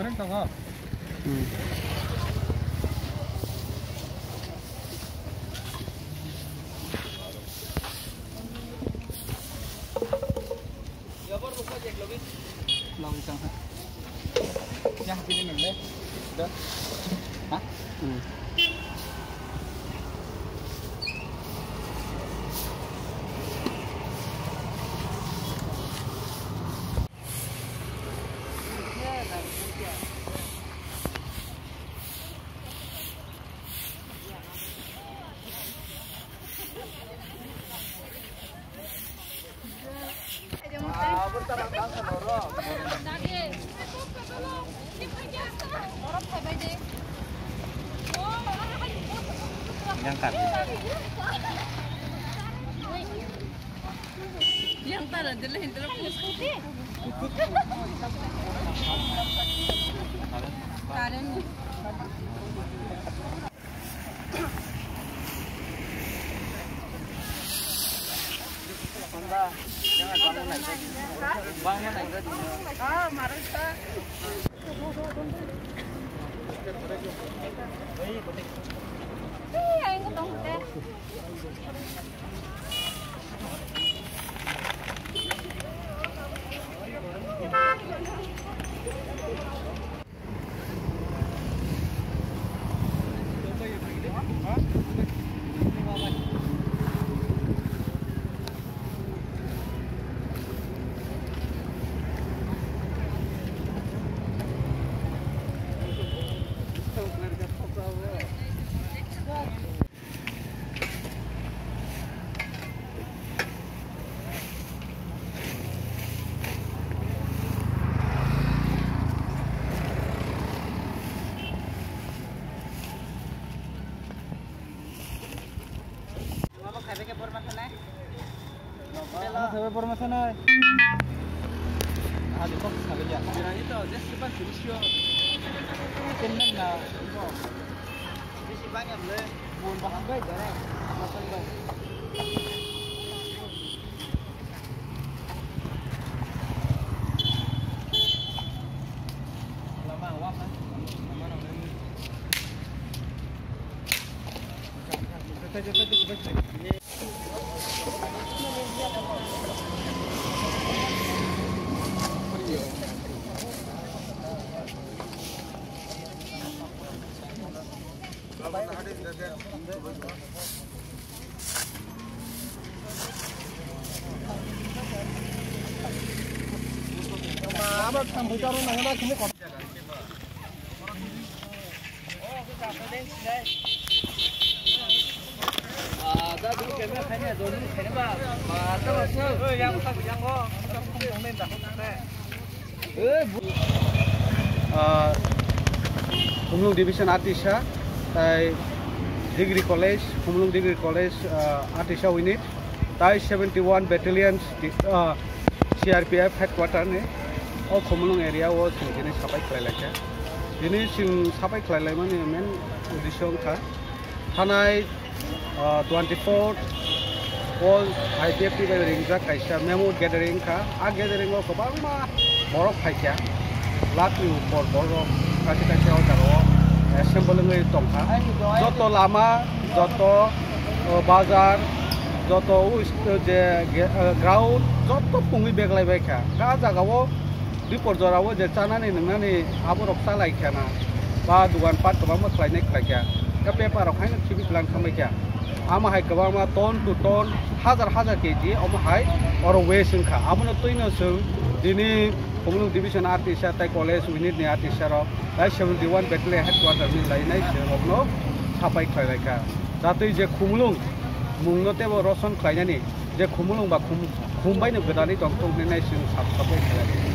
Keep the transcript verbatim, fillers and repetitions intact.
Tongo. Hmm. Log isang ha. Ya, sini nang le. Dah. Ha? Hmm. Yang tara dulu hindra. Karen. Ah, Khumulwng Division Atisa, tai Degree College, Khumulwng Degree College, ah, Atisa unit, tai seventy one Battalion, ah, C R P F headquarter ni o Khumulwng area o chwng tini sapai khlai laikha. Tini chwng sapai khlai laimani main uddesyo wngkha thanai, ah, twenty four o I P F T bai ringjak kaisa memo gathering wngkha. A gathering o kwbangma borok phaikha, lakh ni upor borok kaisa kaisa o jaga o assemble wngwi tongkha. Joto lama, joto, o, bazar, joto o is-, je ge-, o, ground, joto pungwi beglai baikha. Ka jaga o Dipor jora o je chanani nwngnani aborok chalai kha na, ba dugan pat kwbangma khlainai khlai kha, khe paper rok haino khibi klang thangbai kha. Amo hai kwbangma ton to ton, hazar hazar K G omo hai oro waste wngkha. Abono twino chwng tini Khumulwng Division R T C R tai college unit ni R T C R rok tai seventy one Battalion headquarter ni lainai chwng rokno sapai khlai lai kha. Jatwi je Khumulwng mungno teibo roson khlainani je Khumulwng ba Khum-, Khum baino gwdalwi tongthok hinwi nai chwng sap sapai khlai lai kha.